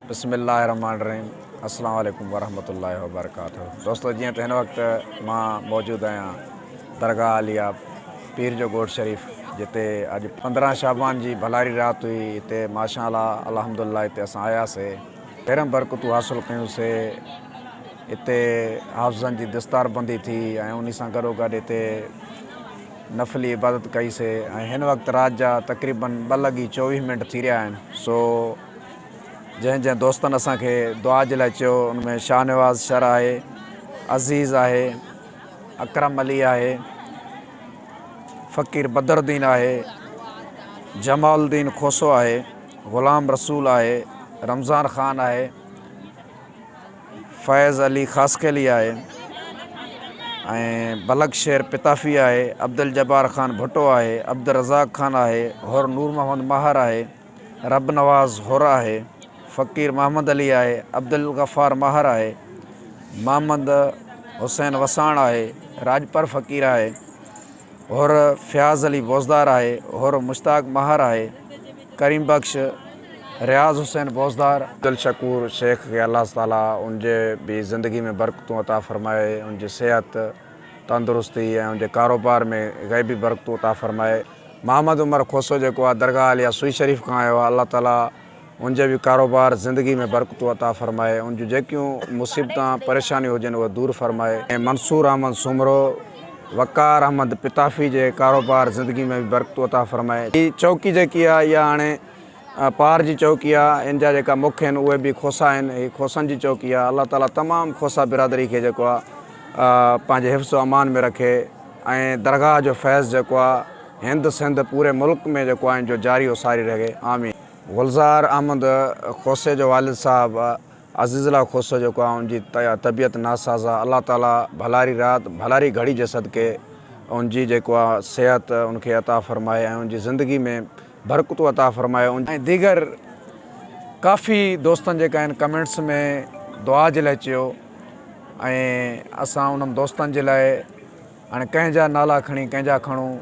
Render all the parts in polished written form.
بسم الله الرحمٰن الرحيم السلام عليڪم ورحمة الله وبرڪاته دوستو جيئن ته هن وقت مان موجود آهيان درگاهه عاليه پير جو ڳوٺ شريف جتي اڄ 15 شعبان جي ڀلاري رات هئي هتي ماشاء الله الحمد لله هتي اسان آياسي ڀيرم برڪتون حاصل ڪيون سي هتي حافظن جي دستار بندي ٿي ۽ انهي سان گڏو گڏ هتي نفلي عبادت ڪئي سي ۽ هن وقت رات جا تقريبن 2 لڳي 24 منٽ ٿي رهيا آهن سو جنهن جنهن دوستن اسان کي دعا جي لاء چيو ان ۾ شاهنواز شر آهي، عزيز آهي، اڪرم علي آهي، فقير بدر الدين آهي، جمال الدين کوسو آهي، غلام رسول آهي، رمضان خان آهي، فيض علي خاصخيلي آهي ۽ بلڪ شير پتافي آهي، عبدالجبار خان ڀٽو آهي، عبدالرزاق خان آهي، حر نور محمد ماهر آهي. رب نواز حر آهي، فقير محمد علي آهي، عبدالغفار ماهر آهي، محمد حسين وساڻ آهي، راڄپر فقير آهي، حر فياض علي بوزدار آهي، حر مشتاق ماهر آهي، ڪريم بخش رياض حسين بوزدار. عبدالشڪور شيخ کي الله تعالي ان جي به زندگي ۾ برڪتون عطا فرمائي، ان جي صحت، تندرستي ۽ ان جي ڪاروبار ۾ غيبي برڪتون عطا فرمائي. محمد عمر کوسو جيڪو آ درگاهه عاليه سوئي شريف کان آيو آ الله تعالي ان جي به ڪاروبار زندگي ۾ برڪتون عطا فرمائي ان جون جيڪيون مصيبتان پريشانيون هجن اهي دور فرمائي. منصور احمد سومرو وقار احمد پتافي جي ڪاروبار زندگي ۾ به برڪتون عطا فرمائي. هي چوڪي جيڪي آ اها هاڻي پار جي چوڪي آ ان جا جيڪا مک آهن اهي به کوسا آهن هي کوسن جي چوڪي آ الله تعالي تمام کوسا برادري کي جيڪو آ پنهنجي حفظ و امان ۾ رکي ۽ درگاهه جو فيض جيڪو آ هند سنڌ پوري ملڪ ۾ جيڪو آ ان جو جاري و ساري رهي آمين. گلزار احمد کوسي جو والد صاحب عزيز الله کوسو جيڪو آ ان جي طبيعت ناساز آ الله تعالي ڀلاري رات ڀلاري گهڙي جي صدقي ان جي جيڪو آ صحت ان کي عطا فرمائي ۽ ان جي زندگي ۾ برڪتون عطا فرمائي. ۽ ديگر ڪافي دوستن جيڪا آهن ڪمينٽس ۾ دعا جي لاء چيو ۽ اسان انهن دوستن جي لاء هاڻي ڪنهن جا نالا کڻي ڪنهن جا کڻون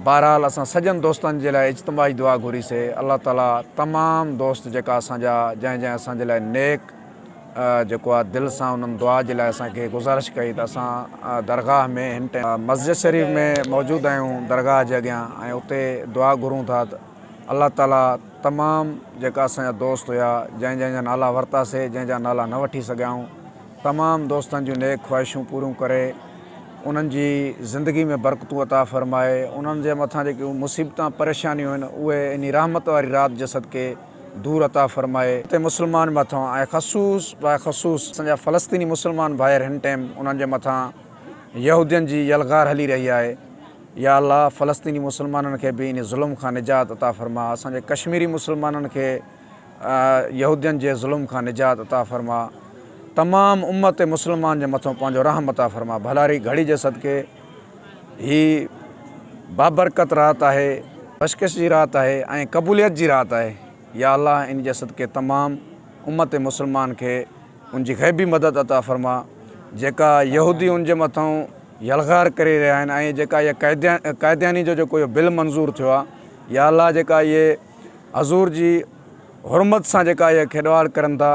بهرحال اسان سڄن دوستن جي لاء اجتماعي دعا گهري سي الله تعالي تمام دوست جيڪا اسان جا جنهن جنهن اسان جي لاء نيڪ جيڪو آ دل سان انهن دعا جي لاء اسان کي گذارش ڪئي ته اسان درگاهه ۾ هن ٽائيم مسجد شريف ۾ موجود آهيون درگاهه جي اڳيان ۽ اتي دعا گهرون ٿا ته الله تعالي تمام جيڪا اسان جا دوست هيا جنهن جنهن جا نالا ورتاسي جنهن جا نالا نه وٺي سگهيا آهيون تمام دوستن جون نيڪ خواهشون پوريون ڪري انهن جي زندگي ۾ برڪتون عطا فرمائي انهن جي مٿان جيڪي مصيبتان پريشانيون آهن اهي انهي رحمت واري رات جي صدقي دور عطا فرمائي تي مسلمان مٿان ۽ خصوص باخصوص اسان جا فلسطيني مسلمان ڀائر هن ٽيم انهن جي مٿان يهودين جي يلغار هلي رهي آهي يا الله فلسطيني مسلمانن کي به انهي ظلم کان نجات عطا فرما اسان جي ڪشميري مسلمانن کي يهودين جي ظلم کان نجات عطا فرما تمام امت مسلمان جي مٿان پنهنجو رحم عطا فرما ڀلاري گهڙي جي صدقي هي بابرڪت رات آهي، بخشش جي رات آهي ۽ قبوليت جي رات آهي، يا الله ان جي صدقي تمام امت مسلمان کي ان جي غيبي مدد عطا فرما جيڪا يهودي ان جي مٿان يلغار ڪري رهيا آهن ۽ جيڪا اها قادياني جو جيڪو اهو بل منظور ٿيو آهي يا الله جيڪا اهي حضور جي حرمت سان جيڪا اهي کيڏواڙ ڪرن ٿا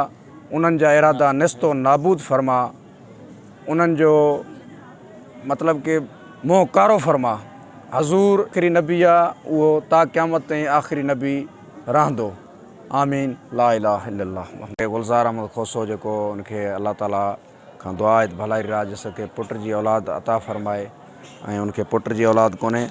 انهن جا ارادا نست و نابود فرما. انهن جو مطلب ڪي منهن ڪارو فرما. حضور آخري نبي آ اهو تا قيامت تائين آخري نبي رهندو آمين لا اله الا الله محمد. گلزار احمد کوسو جيڪو ان کي الله تعالي کان دعا آهي ته ڀلائي راڄ سگهي پٽ جي اولاد عطا فرمائي ۽ ان کي پٽ جي اولاد ڪونهي.